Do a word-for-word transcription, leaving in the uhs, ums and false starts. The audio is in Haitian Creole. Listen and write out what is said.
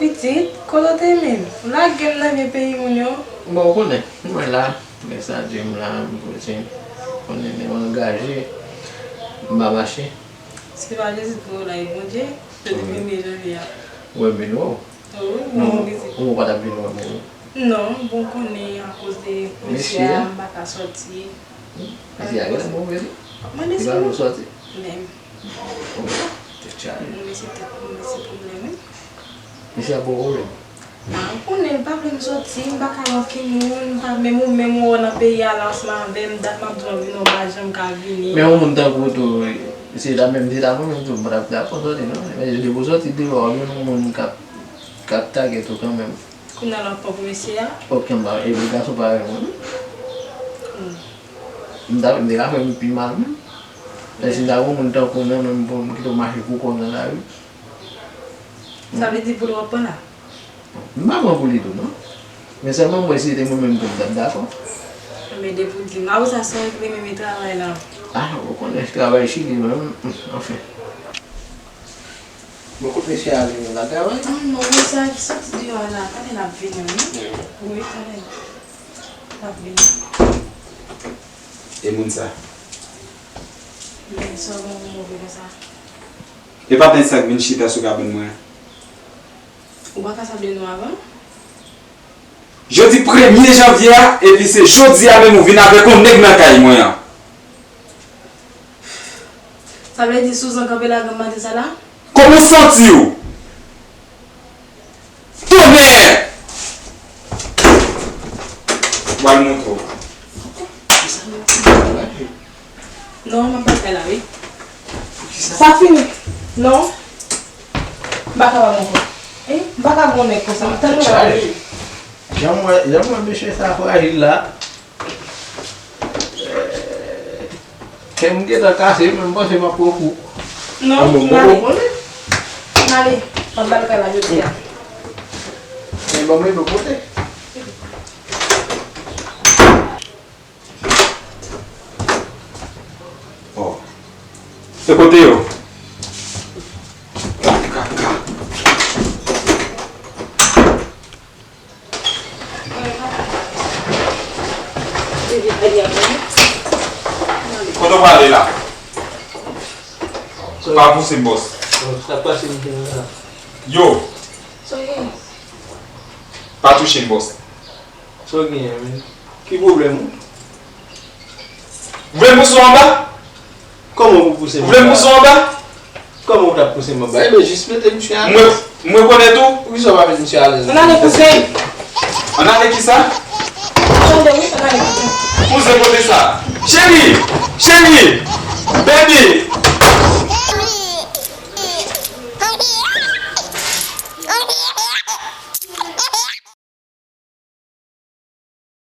Pitit, kote w te menm? Lage m nan vye peyi moun yo. Bon, ou konnen, mwen la, men sa di m la, m poze, konnen men m angaje, m pa mache. Se pa Jezi ki voye w la, e Bondye, depi premye janvye a. Ou wè m vin wè w? Wi, mwen mezi. Ou pa t ap vin wè mwen. Non, bon, konnen akoz de mesye a, m pa ka sòti. Mesye a genlè move tou. Mwen li pa vle sòti. Menm. Oh, tèt chaje. Mwen mesye tèt, mwen mesye pwoblèm, wi. Mesye a bon pwoblèm. A, ou konnen, li pa vle m sòti, m pa ka wè okenn moun, m pa, menm ou menm ou wè nan peyi a la ansanm avè m, dat m ap di w m vini, ou pa janm ka vini. Men yon moun tankou w tou, se ta menm, se ta mwen menm tou, m pa t ap dakò sòti non. Men depi w sòti deyò, w ap jwenn yon moun k ap, k ap tagèt ou kanmenm. Kounye a l ap pran pou mesye a? Okenn pa, epi gason parèy mwen. Hmm. M ta, m te ka fè m pi mal menm. Men si m ta gen yon moun tankou w nan men m pou m kite w mache pou kò w nan lari. Sa vle di pou li w ap pran la? M pa pran pou li tou non. Men sèlman m wè si se te mwen menm tou m t ap dakò. Men depi w di m, a ou sa se yon ki te renmen travay la. A, ou konnen travay Chili menm, anfen. Bon, kote mesye a ale menm, l al travay? Ah non, mesye a ki soti deyò a la, talè l ap vini wi. Wi, talè l ap vini. E moun sa? Men sa w gen pou move konsa? E pa t nèg sa k vin chita sou kabann mwen an? Ou pa ka saluye nou avan? Jodi premye janvye a, epi se jodi a menm ou vin avèk yon nèg nan kay mwen an. Sa vle di Suzan kanpe la granm maten sa la? Kòman w santi w? Tonnè! Pral montre w. Non, m ap al kay la, wi. Sa fini. Non. M pa kapab ankò. Eh, m pa ka goumen konsa. M tann mwen la, wi. Jan m wè, jan m wè mesye sa frajil la. Kè m gentan kase, men m panse m ap pran kou. Non, m ale. M ale. M ap ba l kay la jodi a. Men ban m rive kote. Oh. Se kote yo? Kaka. Kote w prale la? Pa pouse m, bòs. Yo! Pa touche m, bòs. Sa w genyen, menm? Ki pwoblèm ou? Ou vle m pouse w anba? Kòman pou pouse m anba? Ou vle m pouse w anba? Kòman ou t ap pouse m anba? Ebyen, jis mete misye a. Mwen, mwen rekonèt ou. Poukisa w pa met misye alèz? Ann ale, kouzen. Ann ale kisa? Tande, wi, ann ale, kouzen. Kouzen kote sa? Cheri! Cheri! Baby!